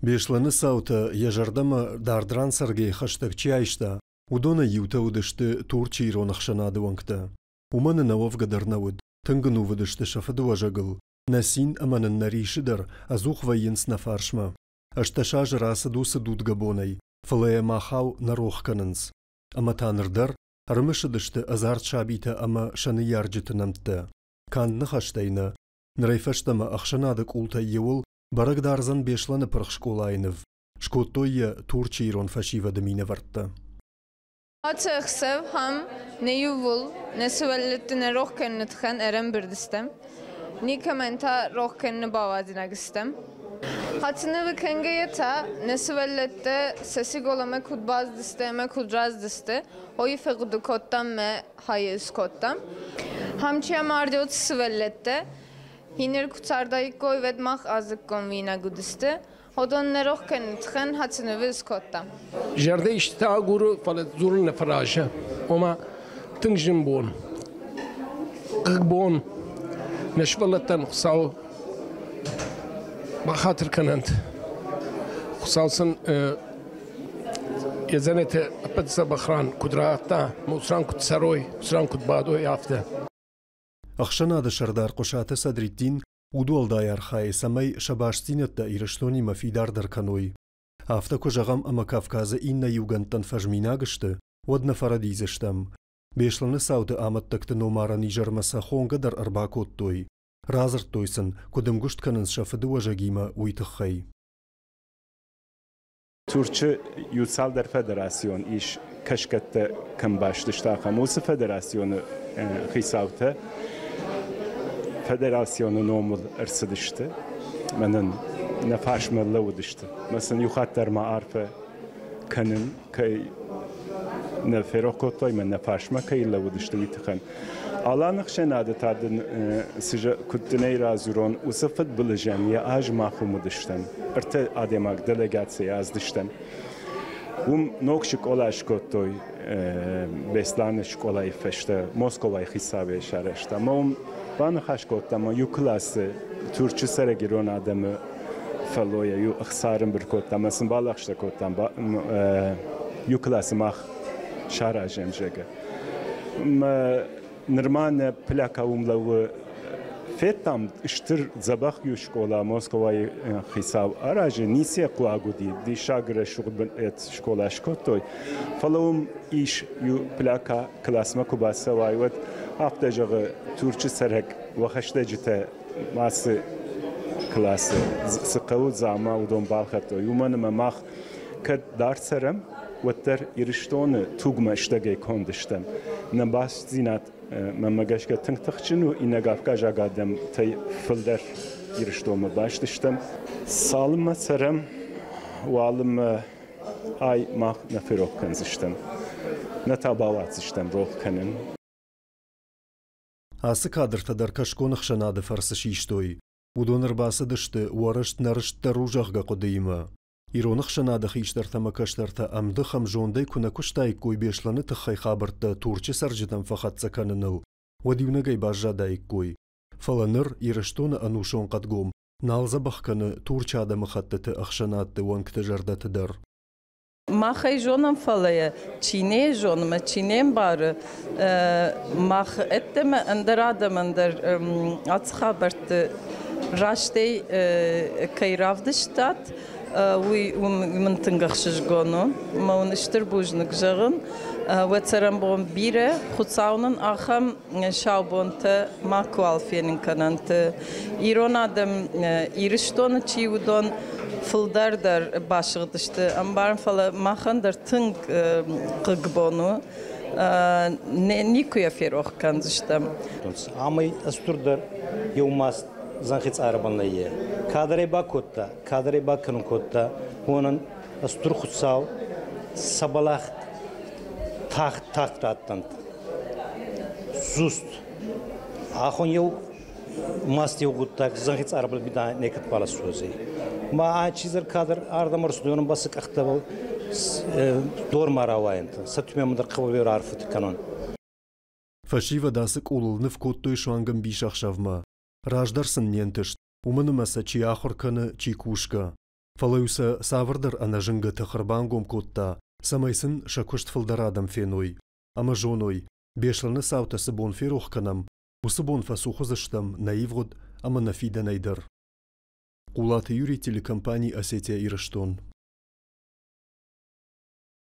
Беслӕны цаутӕ йӕ зӕрдӕмӕ дард ран цӕргӕйы хӕстӕг чи айста, уыдонӕй иутӕ уыдысты Турчы ирон ӕхсӕнады уӕнгтӕ. Уымӕн ын ӕуӕвгӕ дӕр нӕ уыд, тынг ӕнувыд сты сӕ фыдыуӕзӕгыл, нӕ цин ӕмӕ нын нӕ рисы дӕр ӕдзух вӕййынц нӕ фарсмӕ. 18 азы рацыд уыцы дудгӕ бонӕй, фӕлӕ йӕ махау нӕ рох кӕнынц. Ӕмӕ та ныр дӕр ӕрымысыдысты ӕдзард сабитӕ ӕмӕ сӕ ныййарджыты нӕмттӕ. Канд ныхӕстӕй нӕ, нырӕй фӕстӕмӕ ӕхсӕнады къултӕй иуыл бӕрӕг дардзӕн Беслӕны пырх скъолайы ныв. Скодтой йӕ Турчы ирон фӕсивӕды минӕвӕрттӕ. Ацы ӕхсӕв ам нӕ иууыл нӕ сывӕллӕтты нӕ рох кӕныны тыххӕн ӕрӕмбырд стӕм. Никӕмӕн та рох кӕныны бауадзинаг стӕм. Ацы нывы кӕнгӕйӕ та нӕ сывӕллӕттӕ сӕ сиголамӕ куыд бацыдысты ӕмӕ куыд рацыдысты, уый фӕхъуыды кодтам мӕ хайы скодтам. Ам чи амарди, уыцы сывӕллӕттӕ Хинер куы цардаиккой, уӕд мах азыккон уинаг уыдысты. Уыдон нӕ рох кӕныны тыххӕн хӕцынывы скодтам. Зӕрдӕ истытӕ агуры, фӕлӕ дзурын нӕ фӕразы. Ома, тынг зын бон. Хъыг бон. Нӕ сывӕллӕттӕн Хуыцау бахатыр кӕнӕнт. Хуыцау сын йӕ дзӕнӕты ӕппӕт дзӕбӕх ран куыд радта, уыцы ран куыд цӕрой, уыцы ран куыд бадой, афтӕ. Ӕхсӕнады сӕрдар Хъуысаты Садриддин удуӕлдай архайы, цӕмӕй сӕ бастдзинӕдтӕ Ирыстонимӕ фидардӕр кӕной. Афтӕ куы зӕгъӕм ӕмӕ Кавказы иннӕ иугӕндтӕн фӕзминаг сты, уӕд нӕ фӕрӕдидзыстӕм. Беслӕны цауты амӕттӕгты номарӕн изӕрмӕ сӕ хонгӕ дӕр ӕрбакодтой. Радзырдтой сын, куыд ӕмгуыст кӕнынц сӕ фыдыуӕзӕгимӕ, уый тыххӕй. Турчы иу цалдӕр федерацион ис кӕсгӕттӕ кӕм баст сты, ахӕм уыцы федерационы хицаутӕ федерационы номыл ӕрцыдысты, мӕнӕн нӕ фарсмӕ лӕууыдысты. Мӕ сын иу хатт дӕр ма арфӕ кӕнын, кӕй нӕ ферох кодтой мӕ нӕ фарсмӕ кӕй лӕууыдысты, уый тыххӕн. Аланы хсӕнады та дын цы куыд дын ӕй радзурон, уыцы фыдбылызӕн йӕ аз мах уым уыдыстӕм. Ӕртӕ адӕймаг делегацийы аздыстӕм. Уым ног скъола скодтой Беслӕны скъолайы фӕстӕ Московайы хицауӕй сарӕзта. Ӕмӕ уым баныхас кодтам, иу классы Турчы цӕрӕг ирон адӕмы фӕллойӕ иу ӕхца ӕрӕмбырд кодтам ӕмӕ сын балӕгъстӕ кодтам, иу классы мах саразӕм, зӕгъгӕ. Нырма нӕ пляка уым лӕууы. Федтам стыр дзӕбӕх иу скъола Москвайы хицау аразы, ницы хъуаг уыди, диссаг рӕсугъд скъола скодтой. Фӕлӕ уым ис иу пляка, классмӕ куы бацӕуай, уӕд афтӕ зӕгъы, Турчы цӕрӕг уӕ хӕстӕджытӕ ацы классы цы хъӕуы дзаума, уыдон балхӕдтой. Уымӕн ӕмӕ мах кӕд дард цӕрӕм, уӕддӕр Ирыстоны тугмӕ стӕгӕй конд стӕм. Нӕ бастдзинад мӕнмӕ гӕсгӕ тынг тыхджын у, иннӕ кавказаг адӕмтӕй фылдӕр Ирыстонмӕ баст стӕм. Цалынмӕ цӕрӕм, уалынмӕ ай мах нӕ ферох кӕндзыстӕм, нӕ та бауадздзыстӕм рох кӕнын. Ацы кадртӕ дӕр кӕсгон ӕхсӕнады фӕрцы систой. Уыдон ӕрбацыдысты уӕрыст нӕрыстдӕр у, зӕгъгӕ, хъуыдыимӕ. Ирон ӕхсӕнады хистӕртӕ ӕмӕ кӕстӕртӕ ӕмдых-ӕмзондӕй куы нӕ куыстаиккой Беслӕны тыххӕй хабӕрттӕ Турчы цӕрджытӕм фӕхӕццӕ кӕныныл, уӕд иунӕгӕй баззадаиккой. Фӕлӕ ныр Ирыстоны ӕнусон хъӕдгом нал дзӕбӕх кӕны Турчы адӕмыхӕттыты ӕхсӕнадты уӕнгты зӕрдӕты дӕр. Мах ӕй зонӕм, фӕлӕ йӕ чи не зоны ӕмӕ чи не мбары, мах ӕддӕмӕ ӕндӕр адӕмӕн дӕр ацы хабӕртты растӕй кӕй равдыстат, уый мын тынг ӕхсызгон у. Ӕмӕ уын стыр бузныг зӕгъын. Уӕ цӕрӕнбон бирӕ, Хуыцау нын ахӕм сау бонтӕ макуал фенын кӕнӕнт. Ирон адӕм Ирыстоны чи уыдон фылдӕр дӕр басыгъдысты, ӕмбарын, фӕлӕ махӕн дӕр тынг хъыг бон у. Никуы йӕ ферох кӕндзыстӕм. Амӕй ӕстурдӕр еу маст зӕнхи цъарӕбӕл нӕййе. Кадӕрӕй бакодта, кадӕрӕй бакӕнун кодта, уонӕн ӕстур Хуцау сӕ бӕлах тагъд-тагъд раттӕнт. Зуст. Ахон еу маст еу гъуддаг зӕнхи цъарбӕл бидӕ некӕд балӕсуодзӕй. Ма ӕ чизӕр кадӕр ардӕм ӕрцудӕн ба сӕ къӕхтӕбӕл дор ма рауайӕнтӕ, сӕ тумӕмӕ дӕр хъӕбӕр арфӕтӕ кӕнон. Фӕсивӕд ацы къулыл ныв кодтой суанг ӕмбисӕхсӕвмӕ. Раздӕр сын не нтыст, уымӕн ӕмӕ сӕ чи ахуыр кӕны, чи кусгӕ. Фӕлӕ-иу сӕ цавӕрдӕр ӕнӕзынгӕ тых ӕрбангом кодта, цӕмӕй сын сӕ куыст фылдӕр адӕм феной ӕмӕ зоной, Беслӕны цаутӕ цы бон ферох кӕнӕм, уыцы бон фӕцух уыдзыстӕм нӕ ивгъуыд ӕмӕ нӕ фидӕнӕй дӕр. Хъулаты Юрий, телекомпани «Осетия-Ирыстон».